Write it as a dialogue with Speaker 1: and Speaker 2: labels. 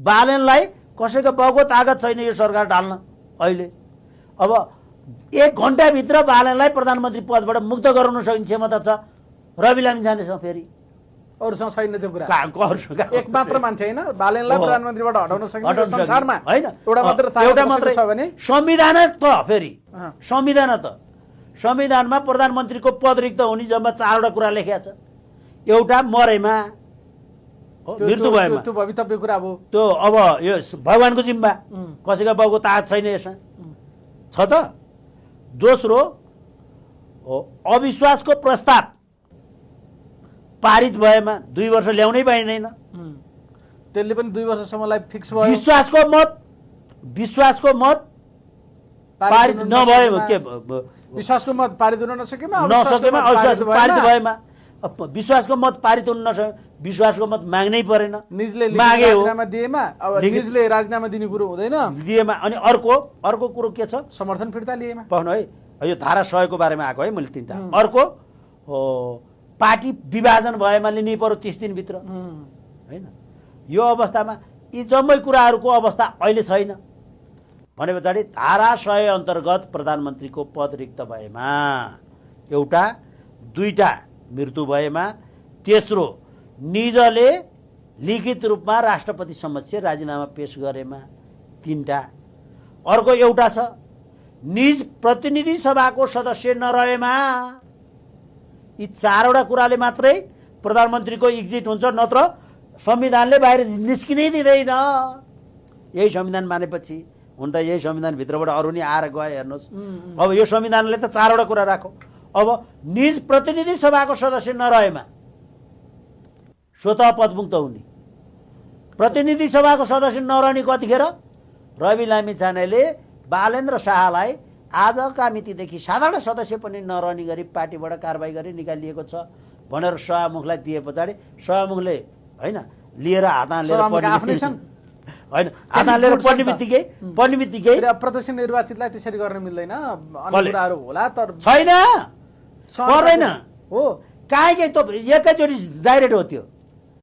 Speaker 1: बालनलाई कसैको बाउको तागत छैन यो सरकार ढाल्न अहिले। अब 1 घण्टाभित्र बालनलाई प्रधानमन्त्री पदबाट मुक्त गराउन सक्ने क्षमता छ रवि लामिछानेसँग। फेरि
Speaker 2: अरूसँग छैन त्यो कुरा।
Speaker 1: अरूसँग
Speaker 2: एक मात्र मान्छे हैन बालनलाई प्रधानमन्त्रीबाट हटाउन सक्ने संसारमा
Speaker 1: हैन।
Speaker 2: एउटा मात्र छ भने
Speaker 1: संविधान त फेरि संविधान त संविधानमा प्रधानमन्त्रीको पद रिक्त हुने जम्मा 4 वटा कुरा लेखेको छ। एउटा मरेमा, मृत्यु भएमा,
Speaker 2: त्यो भवितव्य कुरा हो
Speaker 1: त्यो अब यो भगवानको जिम्मा, कसैको बाउको तागत छैन यसमा छ त। दोस्रो अविश्वासको प्रस्ताव पारित भएमा 2 वर्ष ल्याउनै पाइँदैन,
Speaker 2: त्यसले पनि 2 वर्षसम्मलाई फिक्स भयो।
Speaker 1: विश्वासको मत पारित नभए के
Speaker 2: विश्वासको मत पारित हुन नसकेमा
Speaker 1: अविश्वास पारित भएमा विश्वासको मत पारित हुन नसके विश्वासको मत माग्नै परेन,
Speaker 2: निजले
Speaker 1: मागे हो
Speaker 2: राजीनामा दिएमा। अब निजले राजीनामा दिने कुरो हुँदैन
Speaker 1: दिएमा। अनि अर्को कुरो के छ,
Speaker 2: समर्थन फिर्ता लिएमा।
Speaker 1: पाउनु है, यो धारा 100 को बारेमा आएको है मैले 3टा। अर्को पार्टी विभाजन भएमा लिनै पर्यो 30 दिनभित्र हैन। यो अवस्थामा यी जम्मै कुराहरूको अवस्था अहिले छैन भने पछाडि धारा 100 अन्तर्गत प्रधानमन्त्रीको पद रिक्त भएमा, एउटा 2टा मृत्यु भएमा, तेस्रो निजले लिखित रूपमा राष्ट्रपति समक्ष राजीनामा पेश गरेमा 3टा। अर्को एउटा छ निज प्रतिनिधि सभाको सदस्य नरहेमा। यी 4 वटा कुराले मात्रै प्रधानमन्त्रीको एक्जिट हुन्छ, नत्र संविधानले बाहिर निस्किनै दिँदैन। यही संविधान मानेपछि हुन त यही संविधानभित्रबाट अरू नि आएर गए हेर्नुहोस्। अब यो संविधानले त 4 वटा कुरा राखो। अब निज प्रतिनिधि सभाको सदस्य नरहेमा स्वतः पदमुक्त हुने, प्रतिनिधि सभाको सदस्य नरहने कतिखेर रवि लामिछानेले बालेन्द्र शाहलाई आजका मितिदेखि साधारण सदस्य पनि नरहने गरी पार्टीबाट कारबाही गरी निकालिएको छ भनेर सभामुखलाई दिए पछाडि सभामुखले हैन लिएर हात हालेर पढ्ने बित्तिकै
Speaker 2: प्रत्यक्ष निर्वाचितलाई त्यसरी गर्न मिल्दैन। अन्य कुराहरू होला तर
Speaker 1: छैन, पर्दैन
Speaker 2: हो।
Speaker 1: काहीँ त एकैचोटि डाइरेक्ट हो त्यो।